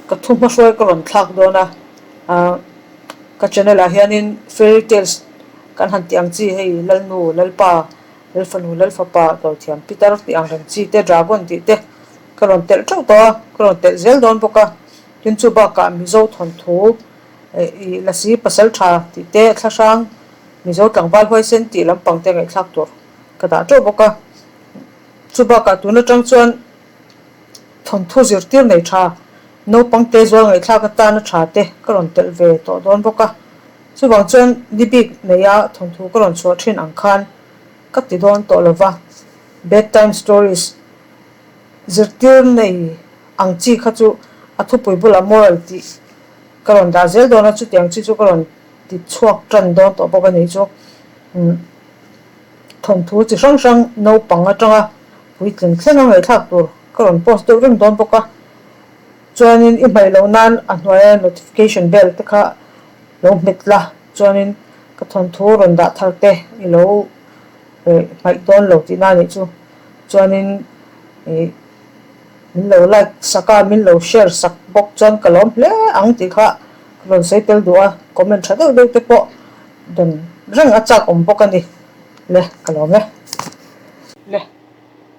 Ka thu hmahruai ka rawn thlak dawn a, ah ka channel ah hianin fairy tales kan han tih ang chi hei Lalnu, Lalpa, Lalfanu, Lalfapa, Dawithiam Pitar tih ang reng chi te, Dragon tih te ka rawn telh teuh tawh a, ka rawn telh zel dawn bawk a. Tin chu bakah Mizo thawnthu ih Lasi Pasal Tha tih te, Thlahrang Mizo Tlangval Huaisen tih lampang te ngaihthlak tur ka dah teuh bawk a. Chu bakah tun atang chuan thawnthu zirtir nei tha, naupang te zual ngaihthlak atana tha te ka rawn telh ve tawh dawn bawk a. Chuvang chuan ni bik neia thawnthu ka rawn chhuah thin ang khan ka ti dawn tawh lo va, Bedtime stories zirtir nei ang chi kha chu a thupui bulah moral tih ka rawn dah zel dawn a, chutiang chi chu ka rawn ti chhuak tan dawn tawh bawk a ni chu. Thawnthu chi hrang hrang naupang atanga puitling thlenga ngaihthlak tur ka rawn post deuh reng dawn bawk a. Chuanin i hmaih loh nan a hnuaia notification bell te kha lo hmet la, chuanin ka thawnthu rawn dah thar te i lo hmaih dawn lo tihna a nih chu. Chuanin ih min lo like sak a, min lo share sak bawk chuan ka lawm hle ang tih kha ka rawn sawi tel duh a, comment tha deuh deuh te pawh dawn reng a chak awm bawk a ni. Le ka lawm e. Le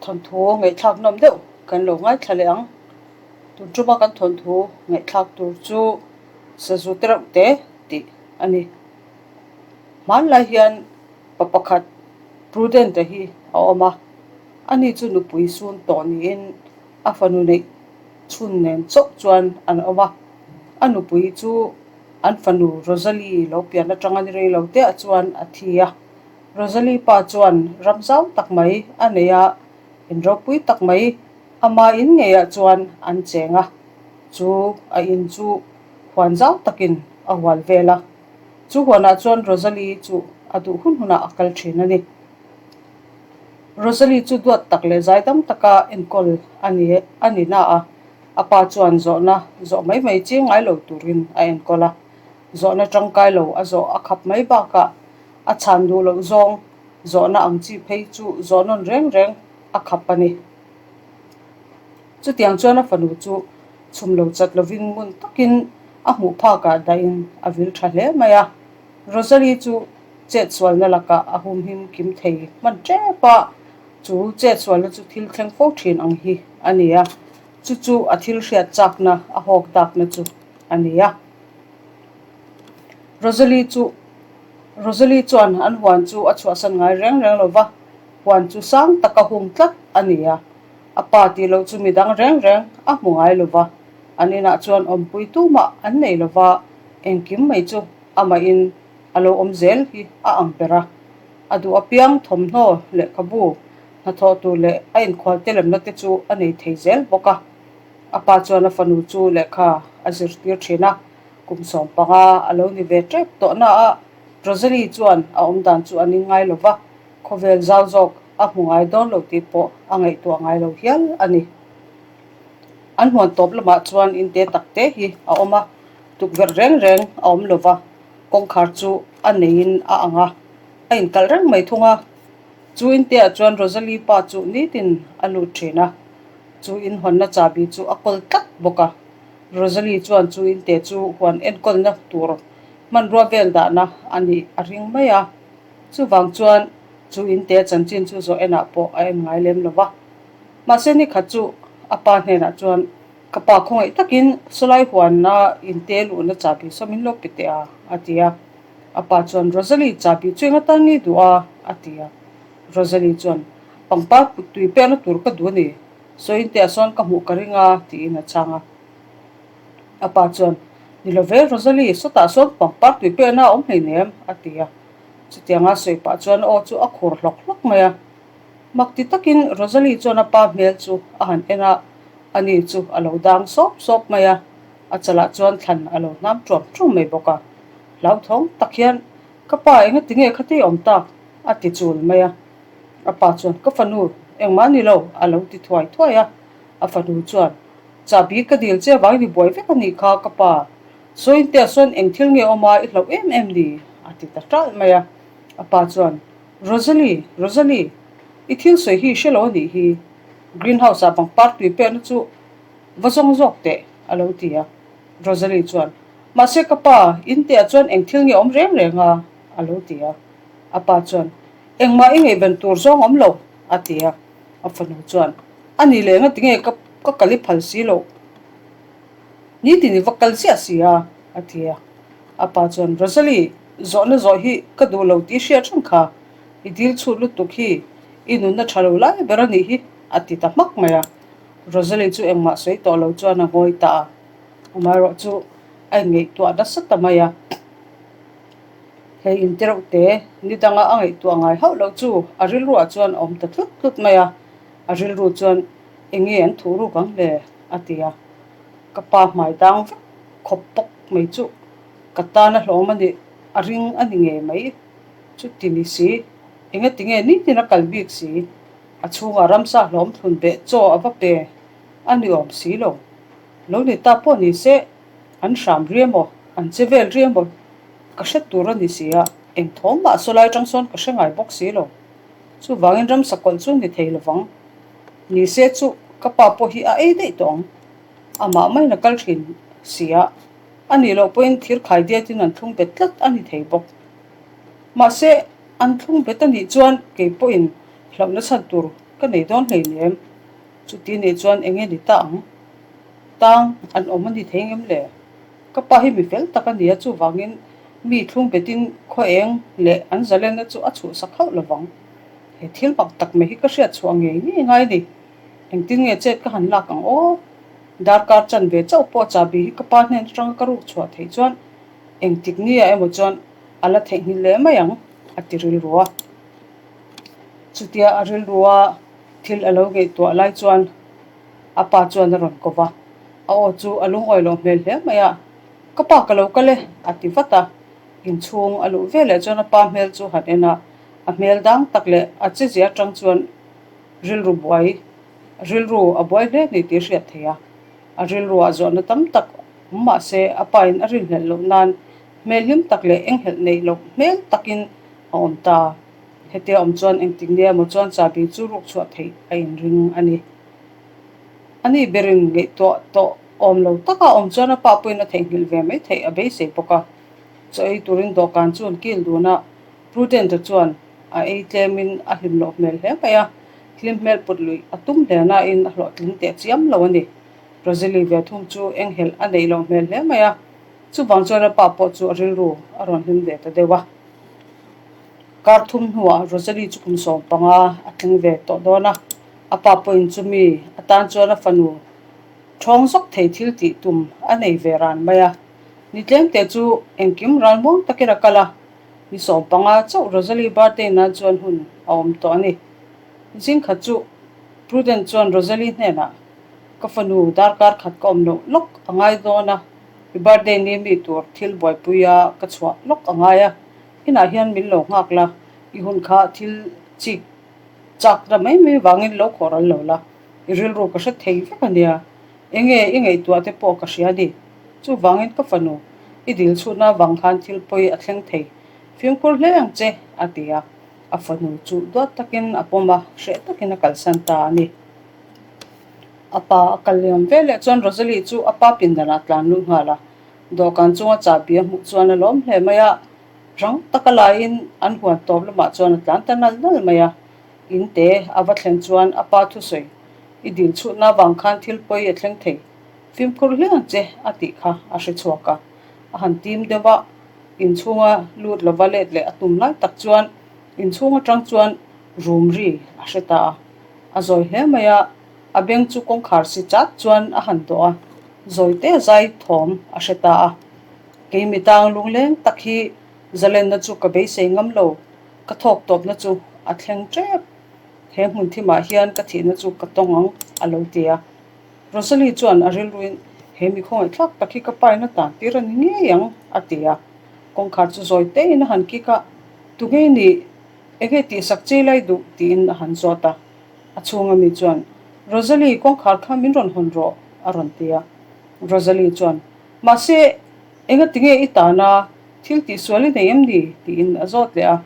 thawnthu ngaihthlak nawm deuh kan lo ngaithla leh ang. Tun tuma kan thawnthu ngaihthlak tur chu sazu te reuh te tih a ni. Hmanlai hian pa pakhat Prudent-a hi a awm a, ani chu nupui sun tawh niin a fanu neih chhun nen chauh chuan an awm a. A nupui chu an fanu Rosalie lo pian atanga ni rei lo te ah chuan a thi a. Rosalie pa chuan ram zau tak mai a nei a, in ropui tak mai Ama in ngeiah chuan an cheng a, chu a in chu huan zau takin a hual vel a. Chu huanah chuan Rosalie chu a duh hun hunah a kal thin a ni. Rosalie chu duat tak leh zaidam taka enkawl a ni a ni na a, a pa chuan zawhna zawh mai mai chi ngai lo turin a enkawl a. Zawhna tangkai lo a zawh a khap mai bakah a chhan duh loh zawng zawhna ang chi phei chu zawh nawn reng reng a khap a ni. Chutiang chuan a fanu chu chhum lo chat lovin ngun takin a hmuh phakah dahin a vil tha hle mai a. Rosalie chu chetsualna lakah a humhim kim thei hman tep a, chu chetsualna chu thil thleng fo thin ang hi a ni a, chu chu a thil hriat chakna a hawk dakna chu a ni a. Rosalie chu Rosalie chuan an huan chu a chhuahsan ngai reng reng lo va, huan chu sang taka hung tlat a ni a, a pa tih loh chu midang reng reng a hmu ngai lo va, an inah chuan awmpui tumah an nei lo va, engkim mai chu amahin a lo awm zel hi a ang ber a, a duh apiang thawmhnaw, lehkhabu, hnathawh tur leh a inkhual te lemna te chu a nei thei zel bawk a. A pa chuan a fanu chu lehkha a zirtir thin a, kum 15 a lo ni ve tep tawh na a, Rosalie chuan a awmdan chu a ning ngai lo va, khawvel zau zawk a hmu ngai dawn lo tih pawh a ngaihtuah ngai lo hial a ni. An huan tawp lamah chuan in te tak te hi a awm a, tukverh reng reng a awm lo va, kawngkhar chu a neiin a ang a, a inkalh reng mai thung a. Chu in te ah chuan Rosalie pa chu nitin a lut thin a, chu in hawnna chahbi chu a kawl tlat bawk a. Rosalie chuan chu in te chu huan enkawlna tur hmanrua vel dahna a nih a ring mai a. Chuvang chuan chu in te chanchin chu zawh enah pawh a en ngai lem lo va. Mahse ni khat chu a pa hnenah chuan ka pa khawngaih takin sawlai huanna in te luhna chahbi saw min lo pe teh a, a ti a. A pa chuan Rosalie chahbi chu eng atan nge duh a? a ti a. Rosalie chuan pangpar tui pekna tur ka duh a ni. Saw in te ah sawn ka hmuh ka ring a, tiin a chhang a. A pa chuan, Ni lo ve Rosalie, sawtah sawn pangpar tui pekna a awm hleinem, a ti a. Chutianga sawi pah chuan aw chu a khur hlawk hlawk mai a. Mak ti takin Rosalie chuan a pa hmel chu a han en a, ani chu a lo dang sawp sawp mai a, a chalah chuan thlan a lo hnam ṭuam ṭuam mai bawk a. Hlauthawng tak hian, Ka pa engati nge khati awm tak? a ti chul mai a. A pa chuan, Ka fanu, engmah ni lo, a lo ti thuai thuai a. A fanu chuan, Chahbi ka dil che avangin i buai vek a nih kha, ka pa. Sawiintea sawn eng thil nge awm a, i hlauh em em ni? a ti ta ṭalh mai a. A pa chuan, Rosalie, Rosalie, i thil sawi hi i hre lo a nih hi. Greenhouse-ah pangpar tui pekna chu va zawng zawk teh, a lo ti a. Rosalie chuan, Mahse ka pa, in tihah chuan eng thil nge awm reng reng a? a lo ti a. A pa chuan, Engmah i ngaihven tur zawng awm lo, a ti a. A fanu chuan, A nih leh enga tinge ka ka kal i phal si loh? Nitin i va kal chiah si a, a ti a. A pa chuan, Rosalie, zawhna zawh hi ka duh lo tih i hriat reng kha. I dil chhut lutuk hi i nunna tha lo lai ber a nih hi, a ti ta hmak mai a. Rosalie chu engmah sawi tawh lo chuan a ngawi ta a. Amaherawh chu a inngaihtuah nasa ta mai a. Hei in tereuh te, ni danga a ngaihtuah ngai hauh loh chu a rilruah chuan a awm ta tlut tlut mai a. A rilru chuan eng nge an thuh ruk ang le? a ti a. Ka pa hmai dang vek khawp bawk mai chu ka tan a hlawm a nih a ring a ni ngei mai. Chuti ni si, engati nge nitin a kal bik si? A chhungah ramsa hlawm thlun beh chaw a va pe a ni awm si lo. Lo ni ta pawh ni se, an hram ri emaw, an che vel ri emaw ka hre tur a ni si a, eng thawm mah saw lai atang sawn ka hre ngai bawk si lo. Chuvangin ramsa kawlh chu ni thei lovang. Ni se chu ka pa pawh hi a ei daih tawh ang. Amah maiin a kal thin si a, a nih loh pawhin thir khai diatin an thlung bet tlat a ni thei bawk. Mahse, an thlung bet a nih chuan kei pawhin hlauhna chhan tur ka nei dawn hleinem. Chuti nih chuan eng nge ni ta ang? Tang an awm a ni thei ngem le? Ka pa hi mi fel tak a ni a, chuvangin mi thlung betin khaw eng leh an zalenna chu a chhuhsak hauh lo vang. He thil mak tak mai hi ka hriat chhuah ngei ngei ngai ni. Engtin nge chet ka han lak ang aw? Darkar chan ve chauh pawh chahbi hi ka pa hnen atanga ka ruk chhuah theih chuan engtik nia emaw chuan a la theihnghilh leh mai ang, a ti rilru a. Chutia a rilrua thil a lo ngaihtuah lai chuan a pa chuan a rawn ko va, a aw chu a lungawi loh hmel hle mai a, Ka pa ka lo kal e, a ti vat a. Inchhung a luh veleh chuan a pa hmel chu han en a, a hmel dang tak leh a chezia atang chuan rilru buai, rilru a buai hle ni tih a hriat theih a. A rilruah zawhna tam tak awm mah se a pain a rinhlelh loh nan hmel hlim tak leh enghelh neih loh hmel takin a awm ta. Hetia awm chuan engtik nia emaw chuan chahbi chu ruk chhuah theih a inring a ni. A ni berin ngaihtuah tawh awm lo taka awm chuan a pa pawhin a theihnghilh ve mai theih a beisei bawk a. Chaw ei turin dawhkan chu an kil dun a, Prudent-a chuan a ei tlemin a hlim loh hmel hle mai a, hlim hmel put luih a tum hle nain a hlawhtling teh chiam lo a ni. Rosalie ve thung chu enghelh a neih loh hmel hle mai a, chuvang chuan a pa pawh chu a rilru a rawn hlim ve ta deuh a. Kar thum hnuah Rosalie chu kum 15 a tling ve tawh dawn a, a pa pawhin chumi atan chuan a fanu ṭhawng zawk thei thil tih tum a nei ve ran mai a. Ni tlemte chu engkim ral muang takin a kal a, ni 15 chauh Rosalie birthday nan chuan hun a awm tawh a ni. Zingkhat chu Prudence chuan Rosalie hnenah, Ka fanu darkar khat ka awm loh lawk a ngai dawn a, i birthday ni mi tur thil buaipuia ka chhuah lawk a ngai a, Inah hian min lo nghak la, i hun kha thil chik chak ta mai mai vangin lo khawh ral lo la, i rilru ka hre thei vek a nia. Enge i ngaihtuah te pawh ka hria a ni. Chuvangin ka fanu, i dil chhutna avang khan thil pawi a thleng thei. Fimkhur hle ang che, a ti a. A fanu chu duat takin a pawm a, hreh takin a kalsan ta a ni. A pa a kal liam veleh chuan Rosalie chu a pa pindanah a tlan lut nghal a. Dawhkan chunga chahbi a hmuh chuan a lawm hle mai a, rang taka laiin an huan tawp lamah chuan a tlan ta nal nal mai a. In te a va thlen chuan a pa thusawi, I dil chhutna avang khan thil pawi a thleng thei, fimkhur hle ang che a tih kha a hre chhuak a. A han tim deuh a, inchhunga lut lova let leh a tum lai tak chuan inchhung atang chuan rum ri a hre ta a. A zawi hle mai a, A beng chu kawngkhar si chat chuan a han dawh a, zawite zai thawm a hre ta a. Kei mi tang lungleng tak hi zalenna chu ka beisei ngam lo, ka thawk tawpna chu a thleng tep. He hmun thimah hian ka thihna chu ka tawng ang, a lo ti a. Rosalie chuan a rilruin, He mi khawngaihthlak tak hi ka paina tan tir a ni ngei ang, a ti a. Kawngkhar chu zawi tein a han kik a, Tunge nih? Enge tihsak che lai duh? tiin a han zawt a. A chhunga mi chuan, Rosalie, kawngkhar kha min rawn hawn rawh, a rawn ti a. Rosalie chuan, Mahse, enga tinge i tana thil tihsual i nei em ni? tiin a zawt leh a.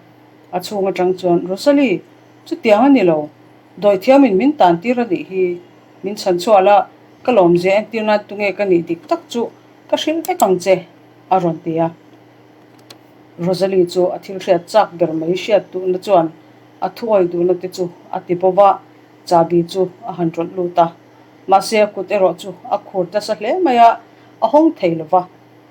A chhung atang chuan, Rosalie, chutiang a ni lo. Dawithiamin min tan tir a nih hi. Min chhan chhuah la, ka lawmzia entir nan tunge ka nih dik tak chu. Ka hrilh vek ang che, a rawn ti a. Rosalie chu a thil hriat chak ber mai hriat duhna chuan a thuawi duhna te chu a ti bo va, chahbi chu a han rawlh lut a. Mahse a kut erawh chu a khur nasa hle mai a, a hawng thei lo va.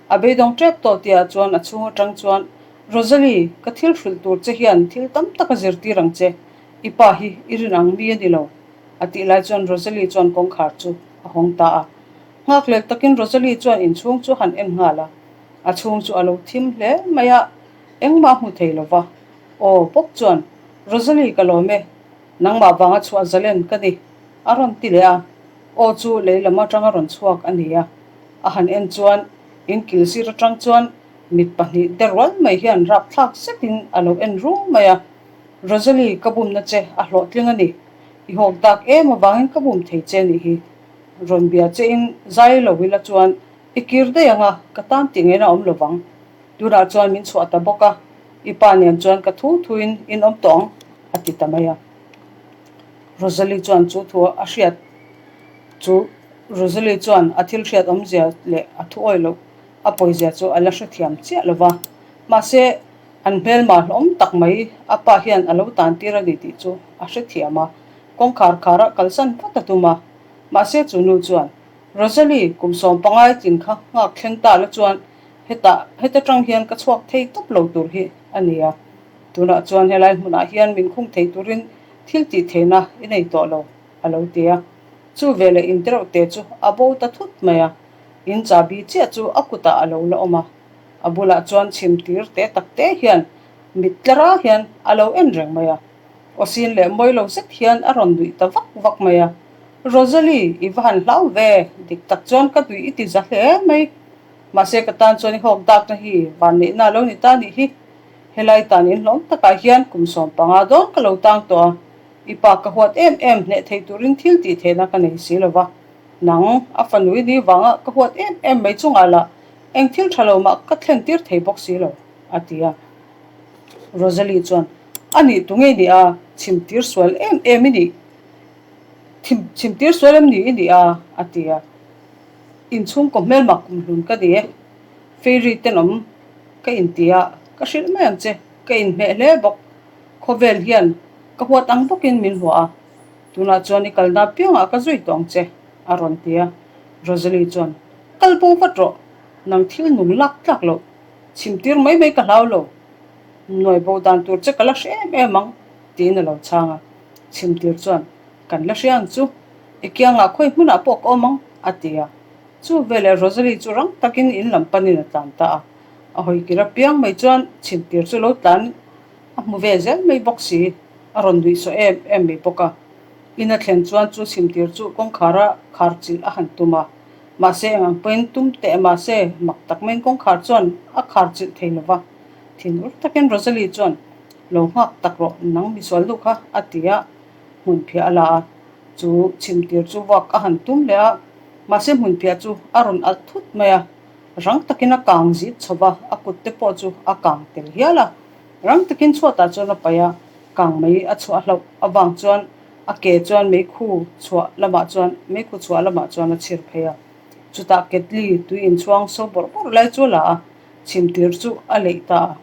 A beidawng tep tawh tihah chuan a chhung atang chuan, Rosalie, ka thil hrilh tur che hian thil tam tak a zirtir ang che. I pa hi i rin ang mi a ni lo, a tih lai chuan Rosalie chuan kawngkhar chu a hawng ta a. Nghakhlel takin Rosalie chuan inchhung chu han en nghal a, a chhung chu a lo thim hle mai a, engmah a hmu thei lo va. Aw bawk chuan, Rosalie ka lawm e, nangmah vanga chhuah zalen ka ni, a rawn ti leh a. Aw chu lei lam atanga rawn chhuak a ni a, a han en chuan inkil sir atang chuan mit pahnih de rual mai hian rapthlak zetin a lo en rum mai a. Rosalie, ka bumna che a hlawhtling a ni. I hawk dak em avangin ka bum thei che nih hi. Rawn bia che in zai lo ila chuan i kir daih ang a, ka tan tih ngaihna awm lo vang. Tunah chuan min chhuah ta bawk a, i pa nen chuan ka thu thuin in awm tawh ang, a ti ta mai a. Rosalie chuan chu thu a hriat chu Rosalie chuan a thil hriat awmzia leh a thu awih loh a pawizia chu a la hrethiam chiah lo va. Mahse, An hmelma hlawm tak mai a pa hian a lo tan tir a ni tih chu a hrethiam a, kawngkhar khara kalsan vat a tum a. Mahse chu nu chuan, Rosalie, kum sawm pangai tlin kha nghak thleng ta la chuan hetah heta tang hian ka chhuak thei tawp lo tur hi a ni a. Tunah chuan helai hmunah hian min khung thei turin thil tih theihna i nei tawh lo, a lo ti a. Chu veleh in tereuh te chu a bo ta thut mai a, in chahbi chiah chu a kutah a lo la awm a. A bulah chuan chhim tir te tak te hian mit tlara hian a lo en reng mai a. Awsin leh mawi lo zet hian a rawn nuih ta vak vak mai a. Rosalie, i va han hlau ve, dik tak chuan ka nuih i ti za hle mai. Mahse ka tan chuan i hawk dakna hi vanneihna a lo ni ta nih hi. Helai tan in hlawm takah hian kum 15 dawn ka lo tang tawh a, i pa ka huat em em hneh thei turin thil tih theihna ka nei si lo va. Nang, a fanu i ni vanga ka huat em em mai chungah lah Eng thil tha lo mah ka thlen tir thei bawk si lo, a ti a. Rosalie chuan, A nih tu ngei ni a, chhim tir sual em em i nih? Thim, chhim tir sual em ni i nih a? a ti a. Inchhungkaw hmelmak kumhlun ka ni e, Fairy tenawm ka inti a, ka hrilh mai ang che, ka inhmeh hle bawk. Khawvel hian ka huat ang bawkin min hua a, tunah chuan i kalna apiangah ka zui tawh ang che, a rawn ti a. Rosalie chuan, Kal bo vat rawh, nang thil nung lak tlak loh, chhim tir mai mai ka hlau lo, nuai bo dan tur che ka la hre em em ang, tiin a lo chhang a. Chhim tir chuan, Kan la hria ang chu, i kiangah khawi hmunah pawh ka awm ang, a ti a. Chu veleh Rosalie chu rang takin in lam panin a tlan ta a. A hawi kir apiang mai chuan chhim tir chu lo tlan a hmu ve zel mai bawk si, a rawn nuih sawh em em mai bawk a. In a thlen chuan chu chhimtir chu kawngkhara khar chilh a han tum a, mahse eng ang pawhin tum teh mahse mak tak maiin kawngkhar chuan a khar chilh thei lo va. Thin ur takin Rosalie chuan, Lo nghak tak rawh, nang misual duh kha, a ti a, hmunphiah a la a. Chu chhimtir chu vuak a han tum leh a, mahse hmunphiah chu a rawn alh thut mai a, rang takin a kang zit chho va, a kut te pawh chu a kang tel hial a. Rang takin chhuatah chuan a paih a, kang mai a chhuah hlauh avang chuan a ke chuan meikhu chhuah lamah chuan meikhu chhuah lamah chuan a chhir phei a. Chutah ketli tui inchhuang so bawrh bawrh lai chu a la a, chhimtir chu a leih ta a.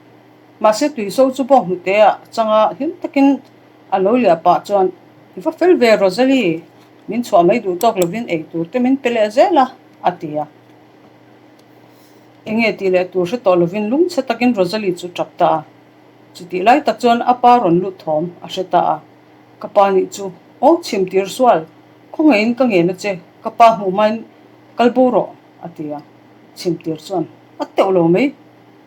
Mahse tui so chu bawk hnute ah changa hlim takin a lo liah pah chuan, I va fel ve Rosalie, min chhuah mai duh tawk lovin ei tur te min pe leh zel a, a ti a. Enge tih leh tur hre tawh lovin lungchhe takin Rosalie chu tap ta a. Chutih lai tak chuan a pa rawn lut thawm a hre ta a. Ka pa nih chu, Aw chhim tir sual, khawngaihin ka ngen a che, ka pa hmuh hmain kal bo rawh, a ti a. Chhim tir chuan, A teuh lo mai,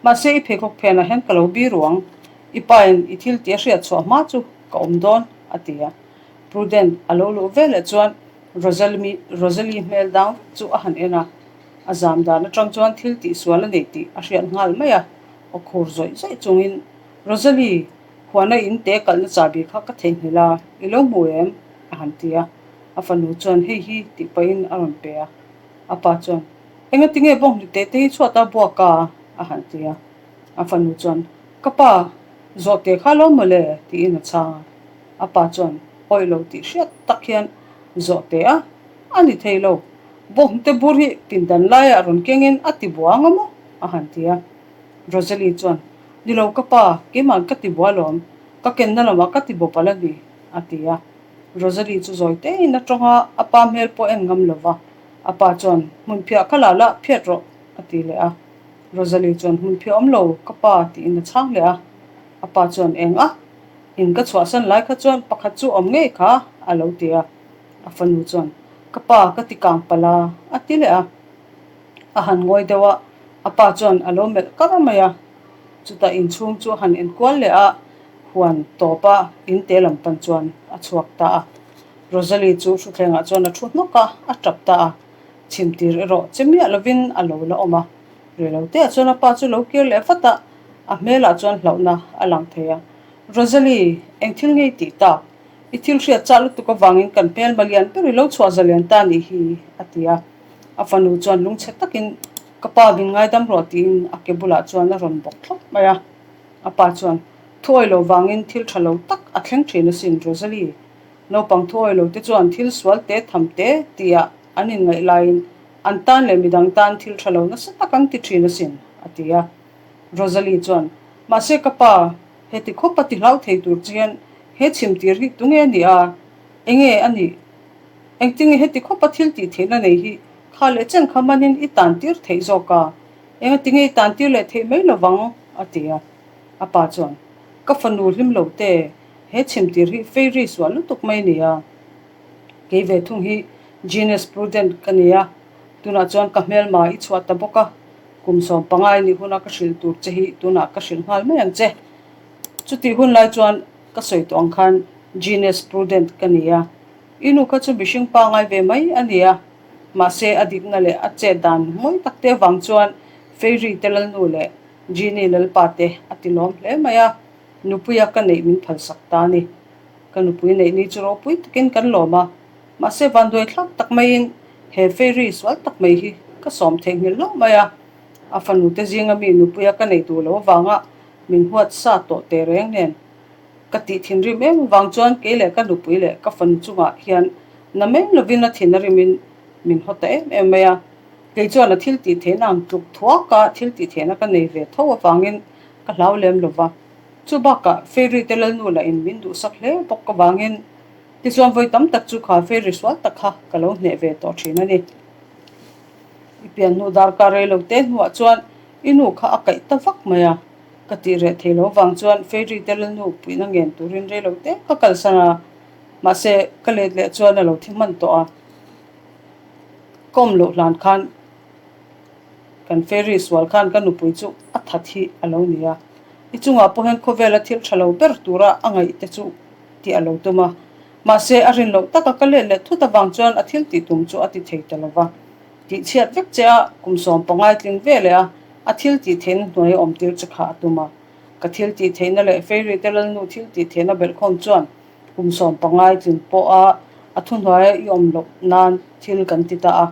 mahse i pheikhawk phenah hian ka lo bi ruang, i pain i thil tih a hriat chhuah hma chu ka awm dawn, a ti a. Prudent a lo luh veleh chuan Rosalie hmel dang vek chu a han en a. A zam dan atang chuan thil tihsual a nei tih a hriat nghal mai a, aw khur zawih zawih chungin, Rosalie, huana in te kalhna chahbi kha ka theihnghilh a, i lo hmu em? a han ti a. A fanu chuan hei hi tih pahin a rawn pe a. A pa chuan, Engati nge bawnghnute te hi chhuat a buak a? a han ti a. A fanu chuan, Ka pa, zawhte kha lo mawle? tiin a chhang a. A pa chuan, Awih lo tih hriat tak hian zawhte a, a ni thei lo. Bawnghnute bur hi pindan laiah rawn kengin a ti buang a maw? a han ti a. Rosalie chuan, Ni lo ka pa, keimah ka ti bua lawm, ka kenna lamah ka ti bawp ala ni, a ti a. Rosalie chu zawi tein a tawng a, a pa hmel pawh en ngam lo va. A pa chuan, Hmunphiah kha la la, phiat rawh, a ti leh a. Rosalie chuan, Hmunphiah awm lo, ka pa, tiin a chhang leh a. A pa chuan, Eng a? In ka chhuahsan lai kha chuan pakhat chu awm ngei kha, a lo ti a. A fanu chuan, Ka pa, ka ti kang palh a, a ti leh a. A han ngawi deuh a, a pa chuan a lo melh kar mai a. Chutah inchhung chu a han enkual leh a, huan tawp a in te lam pan chuan a chhuak ta a. Rosalie chu hrutthlengah chuan a thu hnawk a, a tap ta a. Chhimtir erawh che miah lovin a lo la awm a. Reiloteah chuan a pa chu lo kir leh vat a, a hmelah chuan hlauhna a lang thei a. Rosalie, eng thil nge i tih tak? I thil hriat chah lutuk avangin kan hmelma lian ber i lo chhuah zalian ta nih hi, a ti a. A fanu chuan lungchhe takin, Ka pa min ngaidam rawh tiin a ke bulah chuan a rawn bawk thlawp mai a. A pa chuan, Thuawi lo vangin thil tha lo tak a thleng thin asin, Rosalie. Naupang thuawi lo te chuan thil sual te tham te tihah an inngaih laiin an tan leh midang tan thil tha lo nasa tak an ti thin asin, a ti a. Rosalie chuan, Mahse ka pa, heti khawp a ti hlau thei tur che hian he chhimtir hi tunge a nih a? Enge a nih? Engtinge heti khawpa thil tih theihna nei hi kha leh chen kha manin i tan tir theih zawk a? Engatinge i tan tir leh theih mai lovang? a ti a. A pa chuan, Ka fanu hlim lo te, he chhimtir hi fairy sual lutuk mai a ni a. Kei ve thung hi Genius Prudent ka ni a, tunah chuan ka hmelma i chhuah ta bawk a, kum 15 i nih huna ka hrilh tur che hi tunah ka hrilh nghal mai ang che. Chutih hun lai chuan ka sawi tawh ang khan Genius Prudent ka ni a, I nu kha chu mihring pangai ve mai a ni a, mahse a dikna leh a chet dan mawi tak te avang chuan Fairy te lalnu leh Genie lalpa te a ti lawm hle mai a, nupuia ka neih min phalsak ta a ni. Ka nupui neih ni chu ropui takin kan lawm a, mahse vanduai thlak tak maiin he Fairy sual tak mai hi ka sawm theihnghilh hlauh mai a, a fanu te zinga mi nupuia ka neih duh loh avanga min huat sa tawh teh reng nen. Ka tih thinrim em vang chuan kei leh ka nupui leh ka fanu chungah hian na meng lovin a thin a rimin min haw ta em em mai a. Kei chuan a thil tih theihna ang tluk thuaka thil tih theihna ka nei ve tho avangin ka hlau lem lo va. Chu bakah Fairy te lalnu lah in min duhsak hle bawk avangin tichuan vawi tam tak chu kha Fairy sual tak kha ka lo hneh ve tawh thin a ni. I pian hnu darkar rei lo te hnuah chuan i nu kha a kaih ta vak mai a. Ka tih reh thei lo vang chuan Fairy te lalnu puihna ngen turin rei lo te ka kalsan a, mahse ka let leh chuan a lo thi hman tawh a. Ka awm loh hlan khan kan Fairy sual khan ka nupui chu a that hi a lo ni a, i chungah pawh hian khawvela thil tha lo ber tura a ngaih te chu tih a lo tum a, mahse a rin loh taka ka let leh thut avang chuan a thil tih tum chu a ti thei ta lo va. Tih chhiat vek che a, kum sawm pangai tling ve leh a, a thil tih theihna hnuai a awm tir che kha a tum a. Ka thil tih theihna leh Fairy te lalnu thil tih theihna belhkhawm chuan kum sawm pangai tlin pawh a a thuhnuaia i awm loh nan thil kan ti ta a.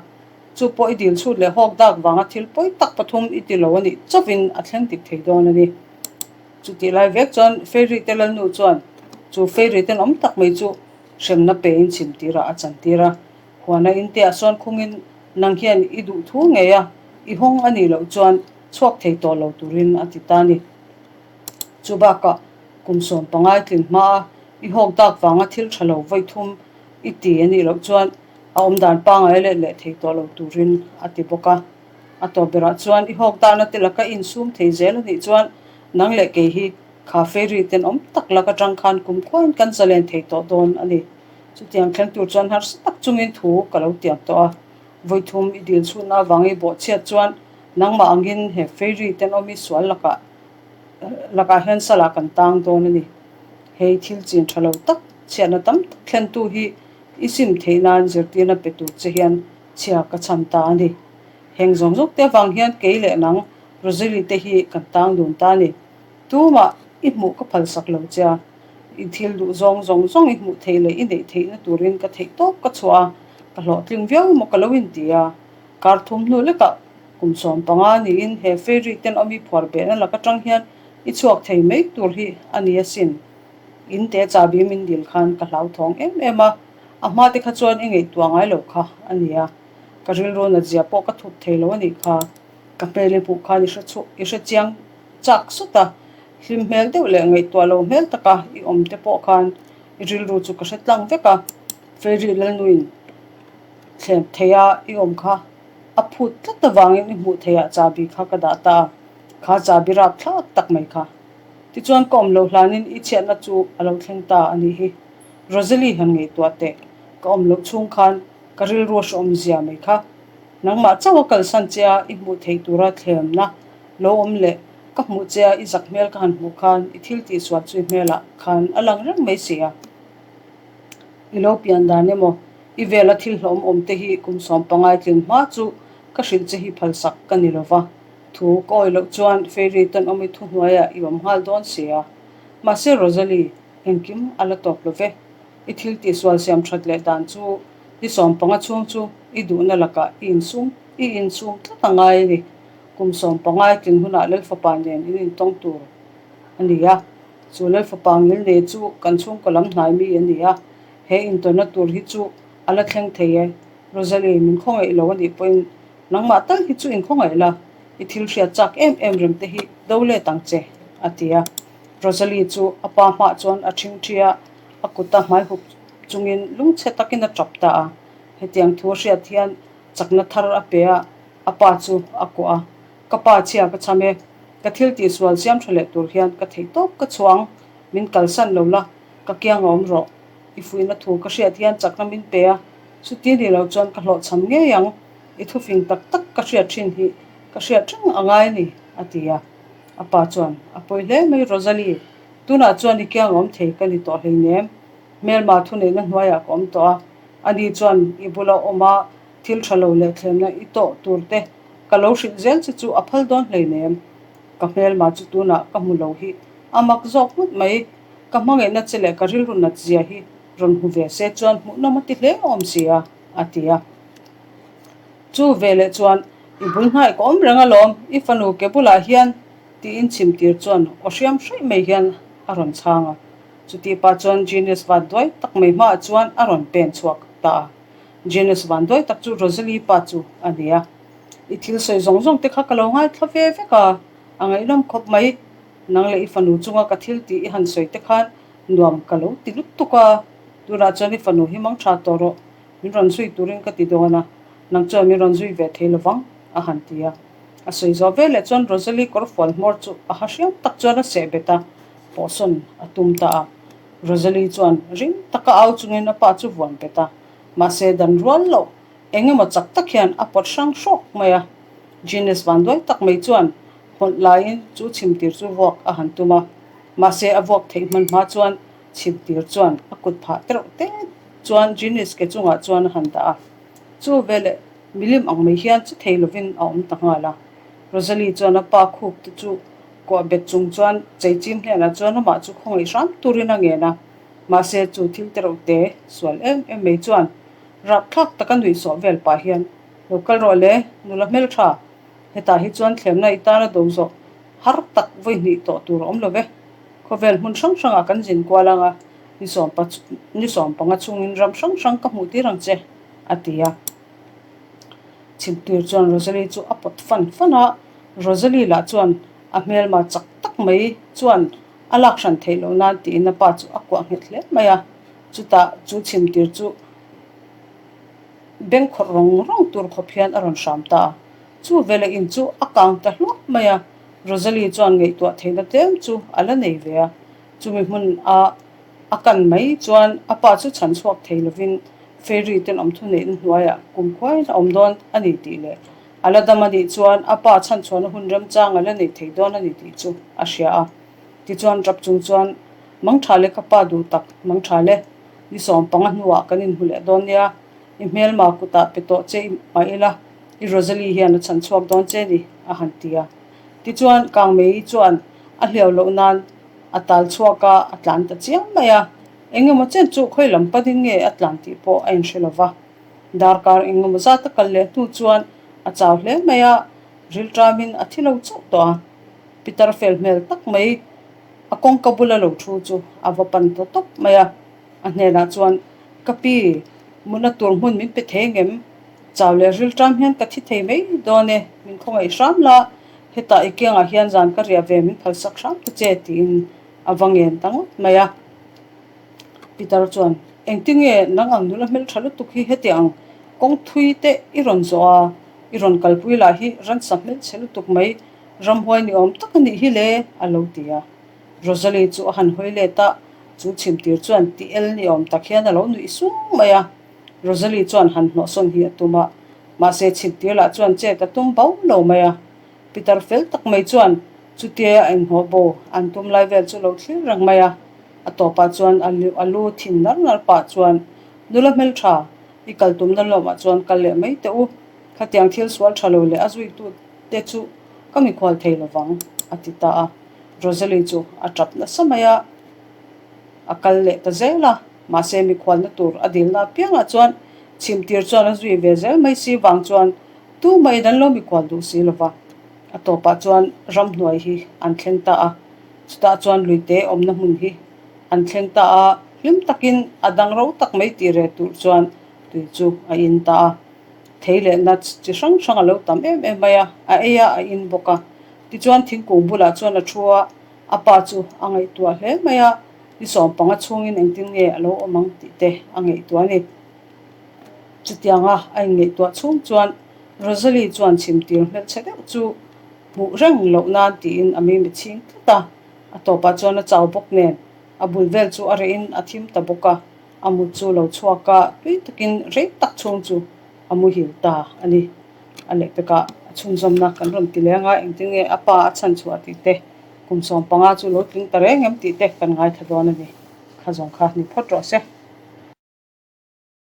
Chu pawh i dil chhut leh hawk dak vanga thil pawi tak pathum i ti lo a nih chauhin a thleng dik thei dawn a ni. Chutih lai vek chuan Fairy te lalnu chuan chu Fairy tenawm tak mai chu hremna pein chhim tirah a chantir a. Huana inteah sawn khungin nang hian i duh thu ngei a, i hawng a nih loh chuan chhuak thei tawh lo turin a ti ta a ni. Chu bakah kum sawm pangai tlin hmaa i hawk dak vanga thil tha lo vawi thum i ti a nih loh chuan a awmdan pangai let leh thei tawh lo turin a ti bawk a. A tawp berah chuan i hawk dahna te laka i insum thei zel a nih chuan nang leh kei hi kha fairy tenawm tak lak atang khan kumkhuain kan zalen thei tawh dawn a ni. Chutiang thleng tur chuan harsa tak chungin thu ka lo tiam tawh a, vawi thum i dil chhunna avang i bawhchhiat chuan nangmah angin he fairy tenawmi sual lakah lakah hian salah kan tang dawn a ni. Hei thil chin tha lo tak chhiatna tam tak thlentu hi i sim theih nan zirtirna pe tur che hian chhia ka chhan ta a ni. Heng zawng zawng te avang hian kei leh nang Rosalie te hi kan tang dun ta a ni. Tumah i hmuh ka phalsak lo che a. I thil duh zawng zawng zawng i hmuh theih leh i neih theihna turin ka theih tawp ka chhuah a, ka hlawhtling viau emaw ka lo inti a. Kar thum hnu lekah kum 15 niin he fairy ten awmi phuar behna lak atang hian i chhuak thei mai tur hi a ni asin. In te chahbi min dil khan ka hlauthawng em em a, a hma te kha chuan i ngaihtuah ngai lo kha a ni a. Ka rilru natzia pawh ka thup thei lo a nih kha. Ka hmel i hmuh khan i hre chhuah i hre chiang chak sut a, hlim hmel deuh leh ngaihtuah lo hmel taka i awm te pawh khan i rilru chu ka hre tlang vek a. Fairy Lalnuin thlem theia i awm kha a phut tlat avangin i hmuh theihah chahbi kha ka dah ta a, kha chahbi rap thlak tak mai kha. Tichuan ka awm loh hlanin i chhiatna chu a lo thleng ta a nih hi. Rosalie han ngaihtuah teh, ka awm loh chhung khan ka rilru a hreawm zia mai kha. Nangmah chauh a kalsan che a i hmuh theih tura thlemna lo awm leh ka hmuh che a i zak hmel ka han hmuh khan i thil tihsual chu i hmelah khan a lang reng mai si a. I lo pian dan emaw i vela thil hlawm awm te hi kum sawm pangai tlin hma chu ka hrilh che hi phalsak ka ni lova. Thu ka awih loh chuan Fairy tanawm i thuhnuaiah i awm nghal dawn si a. Mahse Rosalie, engkim a la tawp lo ve. I thil tihsual siam that leh dan chu i 15 chhung chu i duhna lakah i insum i insum tlat a ngai a ni. Kum sawmpangai tlin hunah Lalfapa nen in intawng tur a ni a. Chu Lalfapa ngilnei chu kan chhungkaw lam hnai mi a ni a. He intawnna tur hi chu a la thleng thei e. Rosalie, min khawngaih lo a nih pawhin nangmah tal hi chu inkhawngaih la, i thil hriat chak em em rem te hi do let ang che, a ti a. Rosalie chu a pa hmah chuan a ṭhingṭhi a, a kuta hmai hup chungin lungchhe takin a ṭap ta a. Hetiang thu a hriat hian chakna thar a pe a, a pa chu a kuah a. Ka pa chhia ka cham e, ka thil tihsual siam ṭha leh tur hian ka theih tawp ka chhuang, min kalsan lo la, ka kiang a awm rawh. I fuihna thu ka hriat hian chakna min pe a, chuti ni lo chuan ka hlawhchham ngei ang, i thufing tak tak ka hriat thin hi ka hriat reng a ngai a ni, a ti a. A pa chuan, A pawi hle mai Rosalie, tunah chuan i kiang awm thei ka ni tawh hleinem, hmelma thuneihna hnuaiah ka awm tawh a, ani chuan i bula awm a thil tha lo leh thlemna i tawh tur te ka lo hrilh zel che chu a phal dawn hleinem, ka hmelma chu tunah ka hmu lo hi a mak zawk ngawt mai. Ka hmangaihna che leh ka rilru nat zia hi rawn hmu ve se chuan hmuhnawm a ti hle awm si a, a ti a. Chu veleh chuan, I bul hnaih ka awm reng alawm, i fanu ke bulah hian, tiin chhimtir chuan aw hriam hraih mai hian a rawn chhang a. Chutih pah chuan Genius van duai tak mai hmaah chuan a rawn pen chhuak ta a. Genius van duai tak chu Rosalie pa chu a ni a. I thil sawi zawng zawng te kha ka lo ngaithla ve vek a, a ngaihnawm khawp mai. Nang leh i fanu chunga ka thil tih i han sawi te khan nuam ka lo ti lutuk a, tunah chuan i fanu hi mang tha tawh rawh, min rawn zui turin ka ti dawn a, nang chuan min rawn zui ve thei lovang, a han ti a. A sawi zawh veleh chuan Rosalie kawrfual hmawr chu a ha hriam tak chuan a seh bet a, pawhsawn a tum ta a. Rosalie chuan ring taka au chungin a pa chu vuan bet a, mahse dan rual loh eng emaw chak tak hian a pawt hrang hrawk mai a. Genius vanduai tak mai chuan Hawlh laiin chu chhimtir chu vuak a han tum a, mahse a vuak theih hman hma chuan chhimtir chuan a kut phah tereuh te chuan Genius ke chungah chuan a han dah a. Chu veleh milim ang mai hian che thei lovin a awm ta nghal a. Rosalie chuan a pa khup te chu kuah bet chung chuan cheichim hnenah chuan amah chu khawngaih hram turin a ngen a, mahse chu thil tereuh te sual em em mai chuan rapthlak taka nuihsawh vel pah hian, Lo kal rawh le, nula hmeltha, Hetah hi chuan thlemna i tana do zawh har tak vawi hnih tawh tur a awm lo ve. Khawvel hmun hrang hrangah kan zin kual ang a, ni sawm pa ni 15 chungin ram hrang hrang ka hmuh tir ang che, a ti a. Chhimtir chuan Rosalie chu a pawt fan fan a, Rosalie lah chuan a hmelma chak tak mai chuan a lak hran theih loh nan tiin a pa chu a kuah nghet hle mai a. Chutah chu chhimtir chu beng khawrh rawng rawng tur khawp hian a rawn hram ta a. Chu veleh in chu a kang ta hluah mai a, Rosalie chuan ngaihtuah theihna tlem chu a la nei ve a. Chumi hmun a a kan mai chuan a pa chu chhan chhuak thei lovin Fairy tenawm thuneihna hnuaiah kum khuaiin a awm dawn a ni tih leh a la dam a nih chuan a pa chhan chhuahna hun remchang a la nei thei dawn a ni tih chu a hria a. Tichuan rap chung chuan, Mangtha le ka pa duh tak, mangtha le, ni 15 hnuah kan inhmu leh dawn nia, I hmelma kutah pe tawh che mah ila, i Rosalie hian a chhan chhuak dawn che ni, a han ti a. Tichuan, Kangmei chuan a hliau loh nan a tal chhuak a, a tlan ta chiam mai a. Eng emaw chen chu khawi lam panin nge a tlan tih pawh a inhre lo va. Darkar eng emaw zat a kal leh hnu chuan a chau hle mai a, rilṭamin a thi lo chauh tawh a. Pitar fel hmel tak mai a kawngka bula lo thu chu a va pan ta tawp mai a. A hnenah chuan, Ka pi, mutna tur hmun min pe thei ngem? Chau leh rilṭam hian ka thi thei mai dawn e, min khawngaih hram la, hetah i kiangah hian zan ka riah ve min phalsak hram ta che tiin a va ngen ta ngawt mai a. Pitar chuan, Engtinge nang ang nula hmelṭha lutuk hi heti ang kawng thui te i rawn zawh a, i rawn kalpui lah hi ransa hmelchhe lutuk mai, ramhuai ni awm tak a nih hi le a lo ti a. Rosalie chu a han hawi let a, chu chhimtir chuan ti el ni awm tak hian a lo nuih sung mai a. Rosalie chuan han hnawhsawn hi a tum a, mahse chhimtir lah chuan chet a tum bo lo mai a. Pitar fel tak mai chuan chutia a inhnawh bo an tum lai vel chu lo thlir reng mai a. A tawpah chuan a lu thin nar nar pah chuan, Nula hmeltha, i kal tumna lawmah chuan kal leh mai teh u. Khatiang thil sual tha lo leh a zuitu te chu ka mikhual thei lovang, a ti ta a. Rosalie chu a tap nasa mai a, a kal leh ta zel a, mahse mikhualna tur a dilna apiangah chuan chhimtir chuan a zui ve zel mai si vang chuan tumah in an lo mikhual duh si lova. A tawpah chuan ramhnuai hi an thleng ta a, chutah chuan luite awmna hmun hi an thleng ta a, hlim takin a dang ro tak mai tih reh tur chuan tui chu a in ta a. Thei leh nuts chi hrang hrang a lo tam em em mai a, a ei a, a in bawk a. Tichuan thingkung bulah chuan a thu a, a pa chu a ngaihtuah hle mai a, ni sawmpanga chhungin engtin nge a lo awm ang tih te a ngaihtuah a ni. Chutianga a inngaihtuah chhung chuan Rosalie chuan chhimtir hmelchhe deuh chu hmuh reng loh nan tiin a mimi chhing tlat a, a tawpah chuan a chau bawk nen a bul vel chu a rehin a thim ta bawk a, a mut chu lo chhuak a, tui takin rei tak chhung chu a muhil ta a ni. A lehpekah a chhunzawmna kan rawn ti leng a, engtin nge a pa a chhan chhuah tih te, kum 15 chu lo tling ta reng em tih te kan ngaithla dawn a ni. Kha zawng kha ni phawt rawh se.